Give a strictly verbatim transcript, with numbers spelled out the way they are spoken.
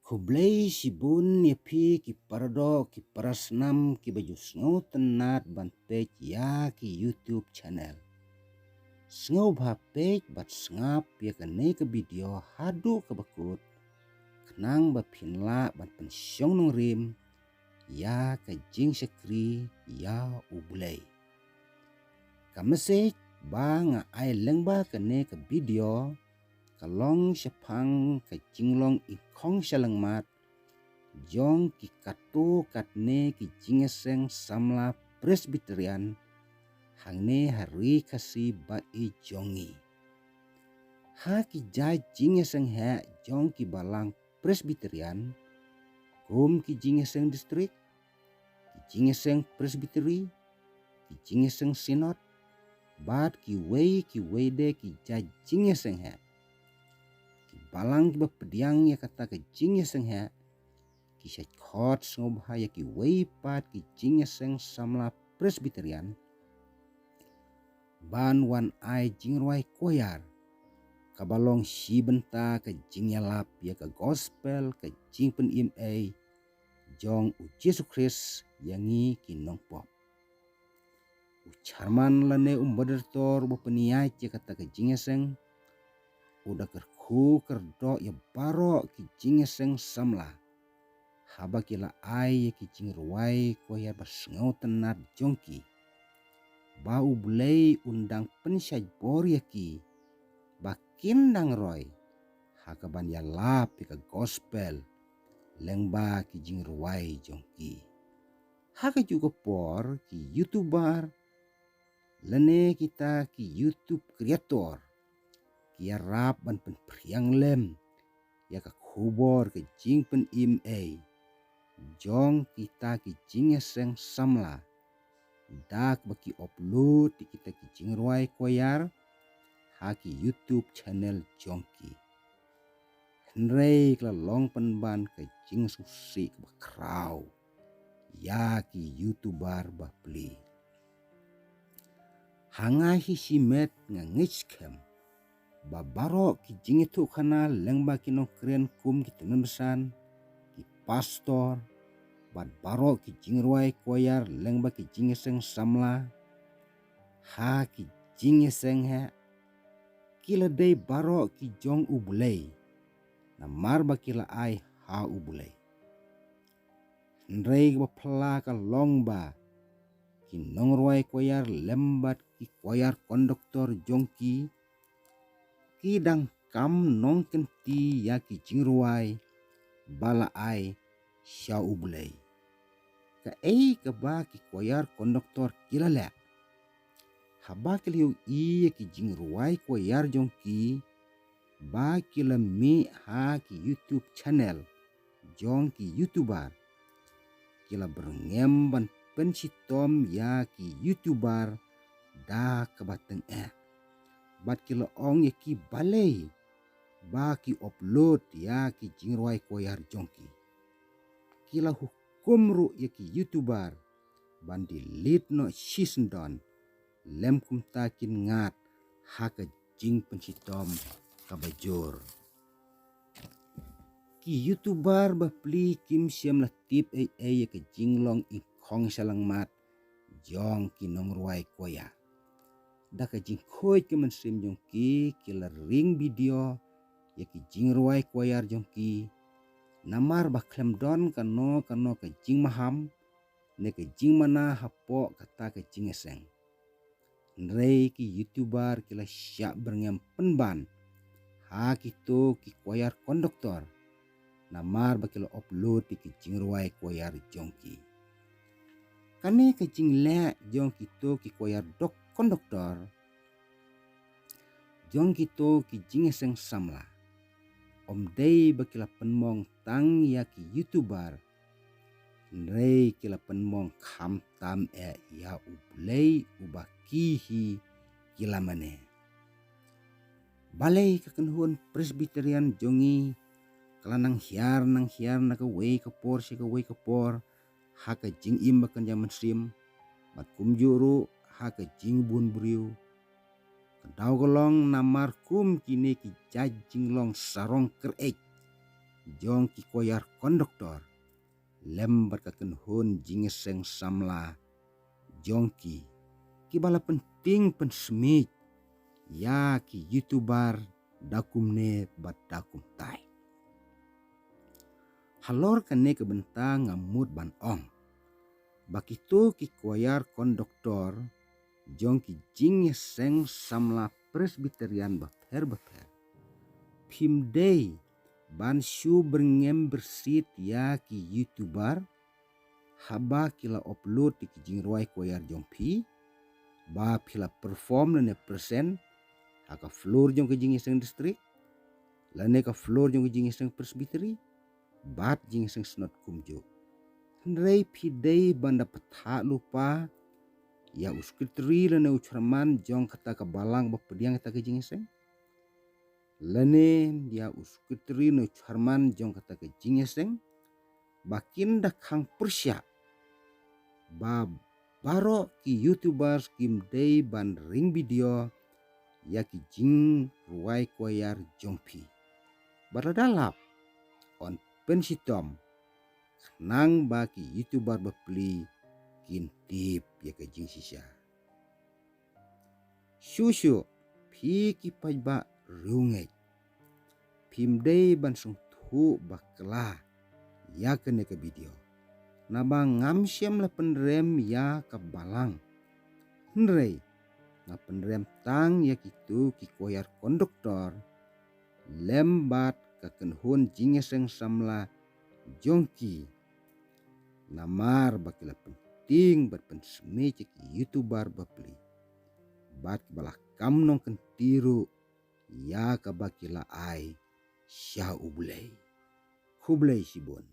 Khublei shibun ïa phi ki paradoh ki parasnam kiba ju sngewtynnad ban peit ïa ki YouTube channel. Sngewbha peit bad sngap ïa kane ka video haduh kaba kut, khnang ba phin lah ban pynshong nongrim ïa ka jingshakri ïa U Blei. Ka message ba nga ai lyngba kane ka video ka long shaphang ka jinglong ingkhong shalangmat jong ki katto katne ki jingïaseng samla Presbyterian hangne ha ri Khasi ba-ïeit jong ngi. Ha ki jait jingïaseng heh jong ki balang Presbyterian, kum ki jingïaseng district, ki jingïaseng Presbytery, ki jingïaseng Synod, bad kiwei kiwei de ki jait jingïaseng heh. Ki balang kiba pdiang ïa kata ka jingïaseng heh ki shait khot sngewbha ïa kiwei pat ki jingïaseng samla Presbyterian ban wan ai jingrwai koyar kaba long shi bynta ka jingïalap ïa ka gospel, ka jingpynim ei jong U Jisu Khrist ïa ngi ki nongpop. U chairman lane u moderator uba pynïaid ïa kata ka jingïaseng u da kyrkhu kyrdoh ïa baroh ki jingïaseng samla haba ki la ai ïa ki jingrwai koyar ba sngewtynnad jong ki, ba U Blei un dang pynshait bor ïa ki ba kin dang roi ha kaban ïalap ïa ka gospel lyngba ki jingrwai jong ki. Ha kajuh ka por ki YouTuber lane kita ki YouTube creator ki ïarap ban pynphriang lem ïa ka khubor ka jingpynim ei jong kita ki jingïaseng samla da kaba ki upload ïa kita ki jingrwai koyar ha ki YouTube channel jong ki. Hynrei ka la long pynban ka jingsngewsih kaba khraw ïa ki YouTuber bapli. Ha nga hi shimet nga ngeit skhem ba baroh ki jingïathuhkhana lyngba ki nongkren kum ki tymmen basan, ki pastor, bad baroh ki jingrwai koyar lyngba ki jingïaseng samla ha ki jingïaseng heh, ki la dei baroh ki jong U Blei namar ba ki la ai ha U Blei. Hynrei kaba phylla ka long ba ki nongrwai koyar lem bad ki koyar konduktor jong ki, ki dang kam nongkynti ïa ki jingrwai ba la ai sha U Blei. Kaei kaba ki koyar konduktor ki la leh? Haba ki la ïohi ïa ki jingrwai koyar jong ki ba ki la mih ha ki YouTube channel jong ki YouTuber, ki la byrngem ban pynshitom ïa ki YouTuber da kaba tyngeh. Bad ki la ong ïa ki balei ba ki upload ïa ki jingrwai koyar jong ki. Ki la hukum ruh ïa ki YouTuber ban delete noh shisyndon, lym kumta kin ngat ha ka jingpynshitom kaba jur. Ki YouTuber bapli kim shym la tip ei ei ïa ka jinglong ingkhong shalangmat jong ki nongrwai koyar. Da ka jingkhuid ka mynsiem jong ki, ki la ring video ïa ki jingrwai koyar jong ki, namar ba khlem don kano kano ka jingmaham ne ka jingmana hapoh kata ka jingïaseng. Hynrei ki YouTuber ki la shah byrngem pynban ha kito ki koyar konduktor namar ba ki la upload ïa ki jingrwai koyar jong ki. Kane ka jingleh jong kito ki koyar dok konduktor jong kito ki jingïaseng samla, ym dei ba ki la pynmong tang ïa ki YouTuber, hynrei ki la pynmong khamtam eh ïa U Blei uba ki hi ki la mane. Balei ka kynhun Presbyterian jong ngi ka la nang hiar nang hiar na kawei ka por sha kawei ka por ha ka jingim ba kynja mynsiem, bad kumjuh ruh ha ka jingbun briew? Ka daw ka long namar kum kine ki jait jinglong sarong kyreit jong ki koyar konduktor lem bad ka kynhun jingïaseng samla jong ki, ki ba la pynting pynsmit ïa ki YouTuber da kumne bad da kumtai. Halor kane ka bynta nga mut ban ong ba kito ki koyar konduktor jong ki jingïaseng samla Presbyterian bapher bapher, phim dei ban shu byrngem byrsit ïa ki YouTuber haba ki la upload ïa ki jingrwai koyar jong phi ba phi la perform lane present ha ka floor jong ka jingïaseng district lane ka floor jong ka jingïaseng Presbytery bad jingïaseng Synod kumjuh. Hynrei phi dei ban da pathah lypa ïa u secretary lane u chairman jong kata ka balang ba pdiang kata ka jingïaseng, lane ïa u secretary ne u chairman jong kata ka jingïaseng ba kin da khang pyrshah ba baroh ki YouTubers kim dei ban ring video ïa ki jingrwai koyar jong phi. Bad lada lap, yn pynshitom khnang ba ki YouTuber bapli kin tip ïa ka jingshisha. Shuh shuh, phi ki paidbah riewngeit, phim dei ban sngewthuh bakla ïa kane ka video, naba ngam shym la pynrem ïa ka balang. Hynrei nga pynrem tang ïa kito ki koyar konduktor lem bad ka kynhun jingïaseng samla jong ki, namar ba ki la pynting bad pynsmit ïa ki YouTuber bapli bad ki ba la kam nongkynti ruh ïa kaba ki la ai sha U Blei. Khublei shibun.